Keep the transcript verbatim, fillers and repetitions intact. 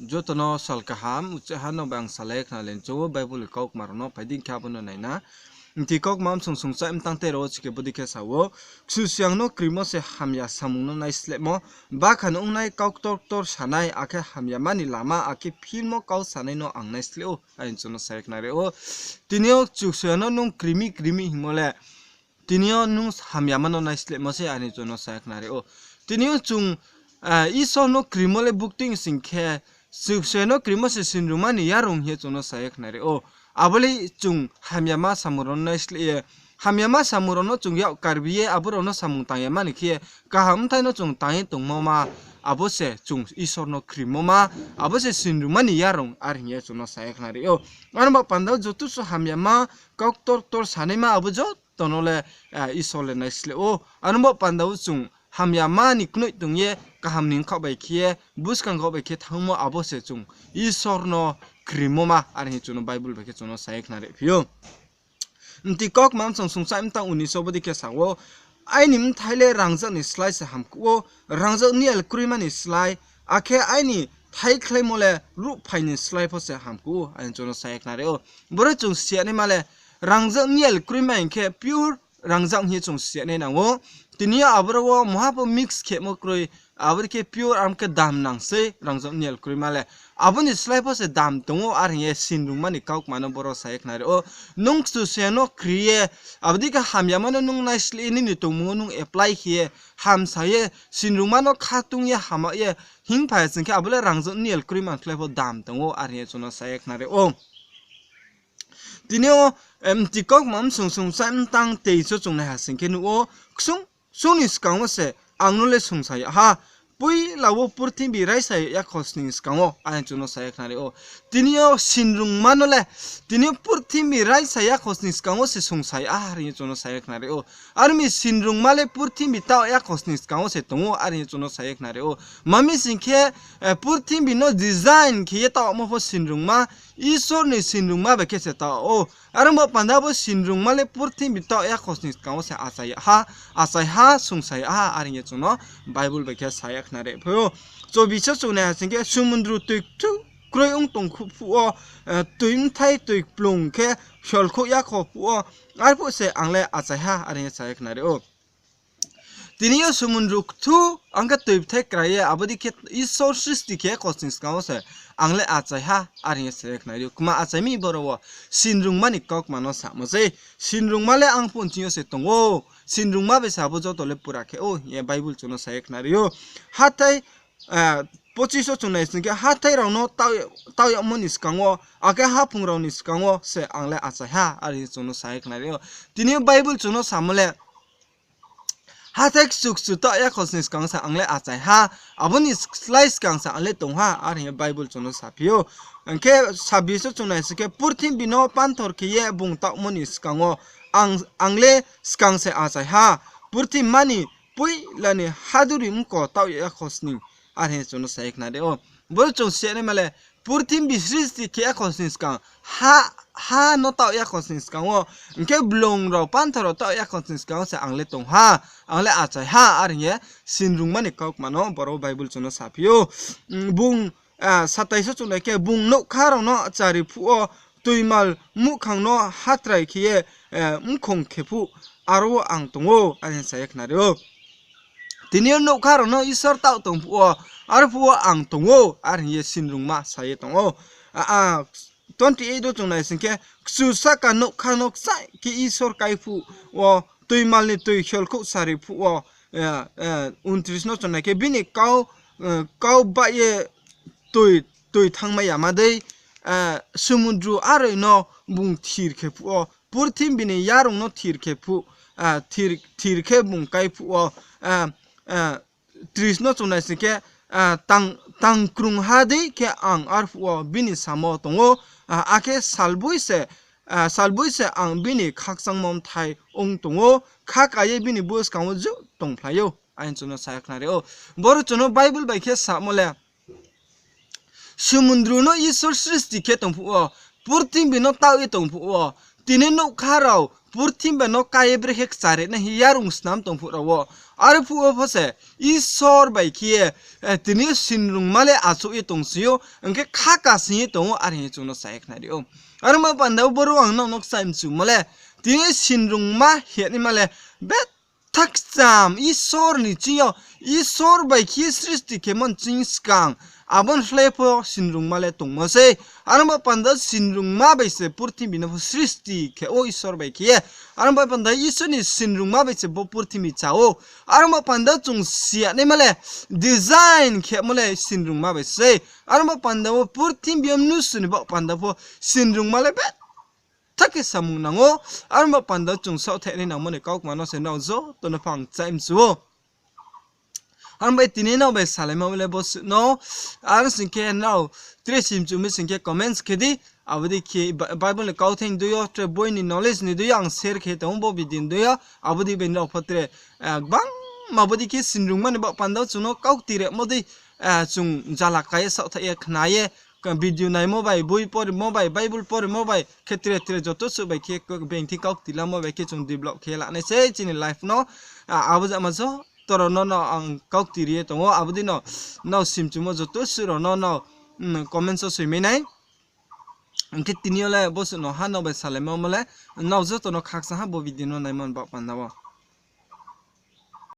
Joto no sal kaham, uchih ha no bai ang salai khna le chung ou Bible kaukma rao no phai di khe abo no nai na. Mti kaukma msong songchai mtang tei rao wo chike bodei khe sa ou, Kchusoyang no krimo se hamya samung no naislehmo, bakhan ongnai kau ktor ktor sanai, akhe hamyama ni lama, akhe philmo kau sanai no ang naisleh ou, are hing chung no sa ye khnari ou. Tini yo Kchusoyang no nung krimi krimi hingmo le, tini yo nung hamyama no naislehmo se, are hing chung no sa ye khnari ou. Tini yo chung, ah, Isor no krimo le bukti sing khe, Kchusoyang no krimo se sinrungma ni yarung hing ye chung no sa ye khnari ou. Abo le chung hamyama samung rao no naisleh ye, hamyama samung rao no chung yak karbi ye, abo rao no samung tang ya mani khe, kaham bthai no chung tang ye tongmo ma, abo se chung Isor no krimo ma, abo se sinrungma ni yarung, are hing ye chung no sa ye khnari ou. Aro ba panda wo joto su hamyama, kau ktor ktor sanaima abo joto no le, ah, Isor le naisleh ou. Aro ba panda wo chung hamyama ni knoih tong ye, kaham ni bkhaoh bai khe ye, buskang khaoh bai khe thanngmo abo se chung Isor no krimo ma, are hing chung no Bible bai khe chung no sa ye khnari phi ou. Mti kaukma msong songchai mtang unis wo bodei khe sa ou, Aini bthai le rangzag ni slái se hamkuh ou, rangzag nial kroima ni slái, akhe aini thaikhlaimo le ruhphai ni slái pho se hamkuh ou, are hing chung no sa ye khnari ou. Boro chung si ya naima le, rangzag nial kroima hing khe pure rangzag hing ye chung si ya nai nang ou. Tini yo aboro wo mungha pho mix khemo kroi, abo dei khe pure, aro khe dam nang sei rangzag nial kroima le. Abo ni slái pho se dam tong ou, are hing ye sinrungma ni kaukma no boro sa ye khnari ou. Nung Kchusoyang no kri ye, abo dei khe hamyama no nung naisleh ye, nini tongmung wo nung apply khe ye, hamsa ye, sinrungma no khatung ye, hama ye hingphai sing khe, abo le rangzag nial kroima ni slái pho dam tong ou, are hing ye chung no sa ye khnari ou. Tini yo, eh, Mti kaukma msong songchai mtang teis wo chung nai ha sing khe nuh ou, ksung, ksung ni skang wo se ang no le songsa ya ha. Poila wo purthimbi raisa ya khosning skang wo, are hing chung no sa ye khnari ou. Tini yo sinrungma no le, tini yo purthimbi raisa ya khosning skang wo se songsa ya ha, are hing ye chung no sa ye khnari ou. Aro mi sinrungma le purthimbi taoh ya khosning skang wo se tong ou, are hing ye chung no sa ye khnari ou. Mami sing khe, eh, purthimbi no design khe ye taohmo pho sinrungma, Isor ni sinrungma bai khe se taoh ou. Aro bo panda bo sinrungma le purthimbi taoh ya khosning skang wo se achai ya ha, achai ha, songsa ya ha, are hing ye chung no Bible bai khe sa ye khnari phi ou. Chobis wo chung nai ha sing khe, sumundru toi kthu kroi ong tong khu phuh wo, eh, toi bthai toi kplung khe solkhouh ya kho phuh wo, arphuh se ang le achai ha, are hing ye sa ye khnari ou. Tini yo sumundru kthu, ang khe toi bthai krai ye, abo dei khe Isor sristi khe khosning skang wo se ang le achai ha, are hing ye sa ye khnari ou. Kma achai mi boro wo, sinrungma ni kaukma no samo sei. Sinrungma le ang phuh nching yo se tong ou, sinrungma bai se abo joto le pura khe ou hing ye Bible chung no sa ye khnari ou. Hathái, eh, pochis wo chung nai sing khe, hathái rao no taoh, taoh yagmo ni skang wo, akhe haphung rao ni skang wo se ang le achai ha, are hing chung no sa ye khnari ou. Tini yo Bible chung no samo le, hathái kchu kchu taoh ya khosning skang se ang le achai ha, abo ni slái skang se ang le tong ha, are hing ye Bible chung no saphi ou. Hing khe sabis wo chung nai sing khe, purthimbi no panthor khe ye bung taohmo ni skang wo ang, ang le skang se achai ha, purthimbi ni poila ni haduri mko taoh ya khosning, are hing ye chung no sa ye khnari ou. Boro chung si ya naima le, purthimbi sristi khe ya khosning skang, ha, ha no taoh ya khosning skang wo, hing khe blung rao panthor rao taoh ya khosning skang wo se ang le tong ha, ang le achai ha, are hing ye sinrungma ni kaukma no boro Bible chung no saphi ou. Bung, ah, satais wo chung nai khe, bung nougkha rao no chari phuh wo, toimal muhkhang no hatrai khe ye, eh, mkhong khe phuh, aro wo ang tong ou, are hing sa ye khnari ou. Tini yo nougkha rao no Isor taoh tong phuh wo, arphuh wo ang tong ou, are hing ye sinrungma sa ye tong ou. A, a, twenty eight wo chung nai sing khe, kchu sahka nougkha no kchaih khe Isor kai phuh wo, toimal ni toi solkhouh sari phuh wo, eh, eh, untris no chung nai khe, bini kau, eh, kau baih ye toi, toi thanngmai yama dei, eh, sumundru aroi no bung thir khe phuh wo, purthimbi ni yarung no thir khe phuh, ah, thir, thir khe bung kai phuh wo, ah, ah, tris no chung nai sing khe, ah, tang, tangkrungha dei khe ang arphuh wo bini samo tong ou, ah, akhe salboi se, ah, salboi se ang bini khakchangmo bthai ong tong ou, kha ka ye bini buskang wo juh tongphlai ou, are hing chung no sa ye khnari ou. Boro chung no Bible bai khe samo le, sumundru no Isor sristi khe tong phuh wo, purthimbi no taoh ye tong phuh wo, tini nougkha rao purthimbi no ká ye brekhe kchari nai hing yarung snam tong phuh rao wo. Arphuh wo pho se Isor bai khe ye, tini yo sinrungma le achouh ye tongsi ou, hing khe khaka sing ye tong ou, are hing ye chung no sa ye khnari ou. Are ongba panda wo boro ang nrao no kchai mchumo le, tini sinrungma hingnaima le, betha kcham Isor ni ching yo, Isor bai khe ye sristi khemo ni ching skang, abo ni slái pho sinrungma le tongmo sei. Are ongba panda wo sinrungma bai se purthimbi no pho sristi khe ou Isor bai khe ye. Are ongba panda Isor ni sinrungma bai se bo purthimbi chá ou. Are ongba panda wo chung siyanaima le, design khemo le sinrungma bai sei. Are ongba panda wo purthimbi yo mnusu ni baoh panda pho sinrungma le betha khe samung nang ou. Are ongba panda wo chung saohthaih nai nangmo ni kaukma no se nrao joto no pho ang kchai mchu ou. Are bai tini nrao bai salaimo le bo suh no. Are sing khe nrao tre simchu mi sing khe comments khe di. Abo dei khe Bi-, Bible ni kauthai ni dei yo, tre boi ni knowledge ni dei yo ang share khe tong ou bo video ni dei yo. Abo dei bai nrao pho tre, gbangma bo dei khe sinrungma ni baoh panda wo chung no kaukti rimo dei, chung jala ka ye saohthaih ye khna ye, video naimo bai, boi porimo bai, Bible porimo bai, khe tre tre joto suh bai khe beng thi kaukti lamo bai khe chung develop khe lanai sei chini life no. Abo jama joto rao no, no ang kaukti ri ye tong ou, abo dei no nrao simchumo joto suh rao no, no, comments wo soimai nai. Hing khe tini yo le bo suh no ha nrao bai salaimo mo le, nrao joto no khakchang ha bo video no naimo ni baoh panda wo.